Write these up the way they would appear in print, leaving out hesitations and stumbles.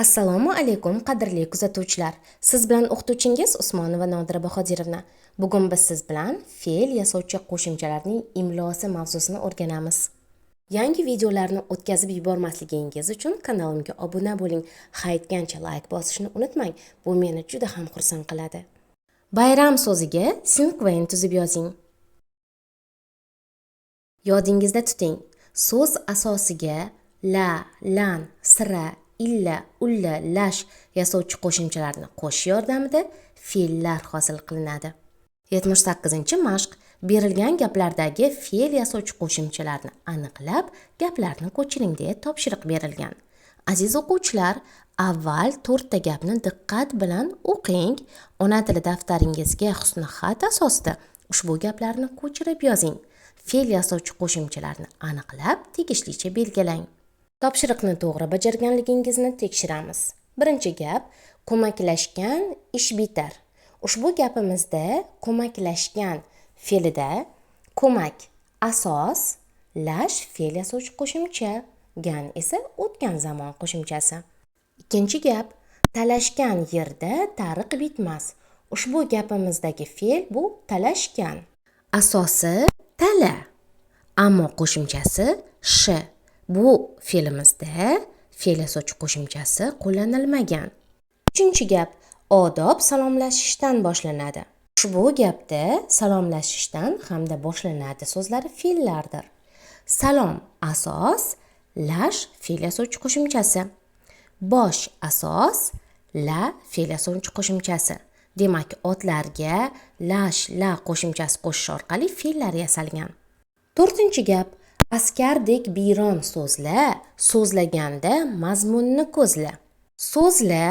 Assalomu alaykum, qadrli kuzatuvchilar. Siz bilan o'qituvchingiz Usmonova Nodira Bahodirovna. Bugun biz siz bilan fe'l yasovchi qo'shimchalarning imlosi mavzusini o'rganamiz. Yangi videolarni o'tkazib yubormasligingiz uchun kanalimga obuna bo'ling. Ha aytgancha layk bosishni unutmang. Bu meni juda ham xursand qiladi. Bayram so'ziga sinkveyn tuzib yozing. Yodingizda tuting. So'z asosiga la, lan, sira, illa, ulla, lash yasovchi qo'shimchalarni qo'shish yordamida fe'llar hosil qilinadi. 78-mashq. Berilgan gaplardagi fe'l yasovchi qo'shimchalarni aniqlab, gaplarni ko'chiring deya topshiriq berilgan. Aziz o'quvchilar, avval to'rtta gapni diqqat bilan o'qing. Ona tili daftaringizga husnixat asosida ushbu gaplarni ko'chirib yozing. Fe'l yasovchi qo'shimchalarni aniqlab, tegishlicha belgilang. Topshiriqni to'g'ri bajarganligingizni tekshiramiz. Birinchi gap: ko'maklashgan ish bitar. Ushbu gapimizda ko'maklashgan fe'lida ko'mak asos, lash fe'l yasovchi qo'shimcha, gan esa o'tgan zamon qo'shimchasi. Ikkinchi gap: talashgan yerda tariq bitmas. Ushbu gapimizdagi fe'l bu talashgan. Asosi tala, ammo qo'shimchasi sh. Bu fe'limizda fe'l yasovchi qo'shimchasi qo'llanilmagan. Uchinchi gap: odob salomlashishdan boshlanadi. Ushbu gapda salomlashishdan hamda boshlanadi so'zlari fe'llardir. Salom asos, lash fe'l yasovchi qo'shimchasi. Bosh asos, la fe'l yasovchi qo'shimchasi. Demak, otlarga lash, la qo'shimchasi qo'shish orqali fe'llar yasalgan. To'rtinchi gap: askardek biyron so'zla, so'zlaganda mazmunni ko'zla. So'zla,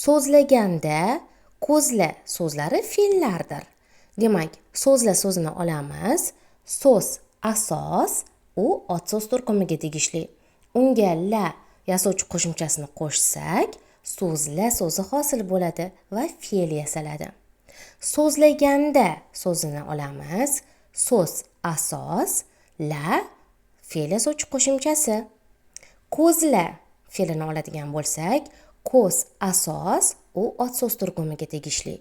so'zlaganda, ko'zla so'zlari fe'llardir. Demak, so'zla so'zini olamiz. So'z asos, u ot so'z turkumiga tegishli. Unga la yasovchi qo'shimchasini qo'shsak, so'zla so'zi hosil bo'ladi va fe'l yasaladi. So'zlaganda so'zini olamiz. So'z asos, la fe'l yasovchi qo'shimchasi. Ko'zla fe'lini oladigan bo'lsak, ko'z asos, u ot so'z turkumiga tegishli.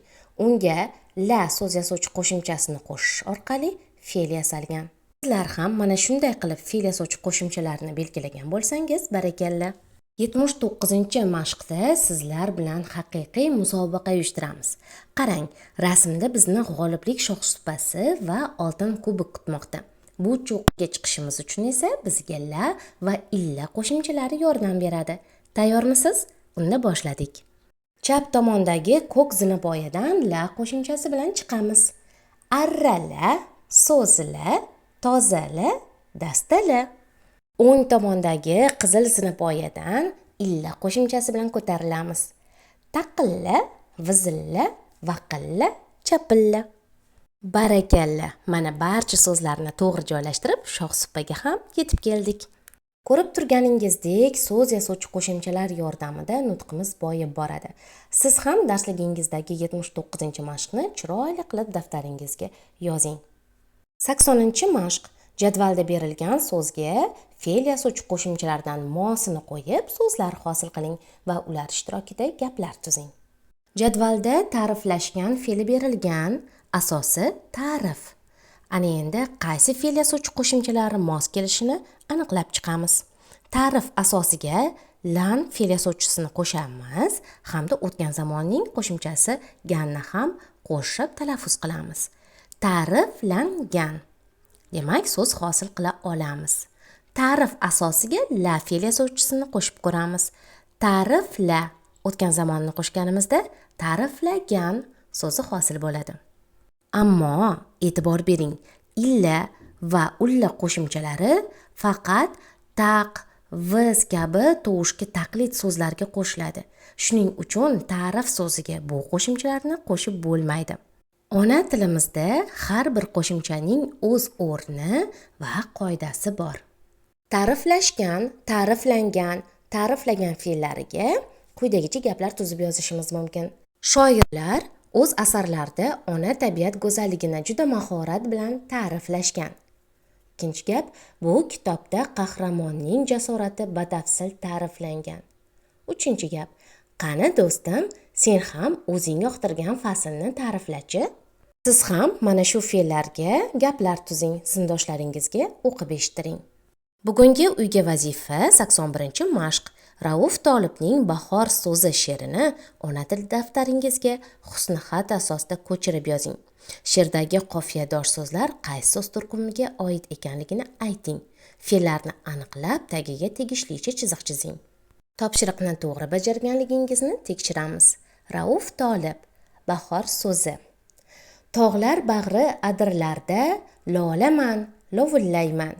Unga la so'z yasovchi qo'shimchasini qo'shish orqali fe'l yasalgan. Sizlar ham mana shunday qilib fe'l yasovchi qo'shimchalarni belgilagan bo'lsangiz, barakalla. 79-mashqda sizlar bilan haqiqiy musobaqa uyushtiramiz. Qarang, rasmda bizni g'oliblik shohsupasi va oltin kubok kutmoqda. Bu cho'qqiga chiqishimiz uchun esa bizga la va illa qo'shimchalari yordam beradi. Tayyormisiz? Unda boshladik. Chap tomondagi ko'k zinapoyadan la qo'shimchasi bilan chiqamiz. Arrala, so'zla, tozala, dastala. O'ng tomondagi qizil zinapoyadan illa qo'shimchasi bilan ko'tarilamiz. Taqilla, vizilla, vaqilla, chapilla. Barakalla, mana barcha so'zlarni to'g'ri joylashtirib, shohsupaga ham yetib keldik. Ko'rib turganingizdek, so'z yasovchi qo'shimchalar yordamida nutqimiz boyib boradi. Siz ham darsligingizdagi 79-mashqni chiroyli qilib daftaringizga yozing. 80-mashq. Jadvalda berilgan so'zga fe'l yasovchi qo'shimchalardan mosini qo'yib, so'zlar hosil qiling va ular ishtirokida gaplar tuzing. Jadvalda ta'riflashgan fe'li berilgan, asosi ta'rif. Ana endi qaysi fe'l yasovchi qo'shimchalari mos kelishini aniqlab chiqamiz. Ta'rif asosiga lan fe'l yasovchisini qo'shamiz hamda o'tgan zamonning qo'shimchasi ganni ham qo'shib talaffuz qilamiz. Ta'riflangan. Demak, so'z hosil qila olamiz. Ta'rif asosiga la fe'l yasovchisini qo'shib ko'ramiz. Ta'rifla o'tgan zamonni qo'shganimizda ta'riflagan so'zi hosil bo'ladi. Ammo e'tibor bering, illa va ulla qo'shimchalari faqat taq, viz kabi tovushga taqlid so'zlarga qo'shiladi. Shuning uchun ta'rif so'ziga bu qo'shimchalarni qo'shib bo'lmaydi. Ona tilimizda har bir qo'shimchaning o'z o'rni va qoidasi bor. Ta'riflashgan, ta'riflangan, ta'riflagan fe'llariga quyidagicha gaplar tuzib yozishimiz mumkin. Shoirlar o'z asarlarida ona tabiat go'zalligini juda mahorat bilan ta'riflashgan. Ikkinchi gap: bu kitobda qahramonning jasorati batafsil ta'riflangan. Uchinchi gap: Qani do'stim, sen ham o'zing yoqtirgan faslni ta'riflachi. Siz ham mana shu fe'llarga gaplar tuzing, sinfdoshlaringizga o'qib eshittiring. Bugungi uyga vazifa 81-mashq. Rauf Tolibning Bahor so'zi she'rini ona til daftaringizga husnixat asosida ko'chirib yozing. She'rdagi qofiyador so'zlar qaysi so'z turkumiga oid ekanligini ayting. Fe'llarni aniqlab, tagiga tegishlicha chiziq chizing. Topshiriqni to'g'ri bajarganligingizni tekshiramiz. Rauf Tolib, Bahor so'zi. Tog'lar bag'ri adirlarda lolaman, lovullayman.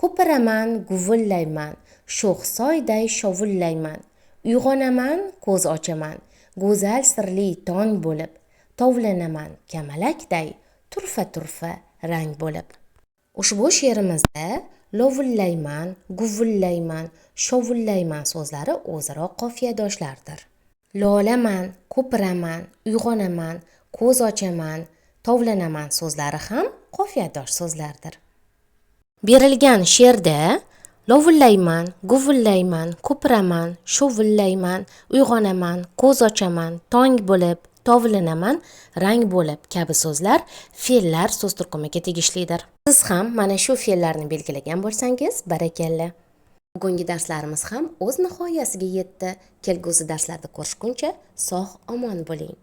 Ko'piraman, guvillayman, sho'x soyday shovullayman. Uyg'onaman, ko'z ochaman, go'zal sirli tong bo'lib. Tovlanaman kamalakday, turfa-turfa rang bo'lib. Ushbu she'rimizda lovullayman, guvullayman, shovullayman so'zlari o'zaro qofiyadoshlardir. Lolaman, ko'piraman, uyg'onaman, ko'z ochaman, tovlanaman so'zlari ham qofiyadosh so'zlardir. Berilgan she'rda lovullayman, guvullayman, ko'piraman, shovullayman, uyg'onaman, ko'z ochaman, tong bo'lib, tovlanaman, rang bo'lib kabi so'zlar fe'llar so'z turkumiga tegishlidir. Siz ham mana shu fe'llarni belgilagan bo'lsangiz, barakalla. Bugungi darslarimiz ham o'z nihoyasiga yetdi. Kelgusi darslarda ko'rishguncha sog' omon bo'ling.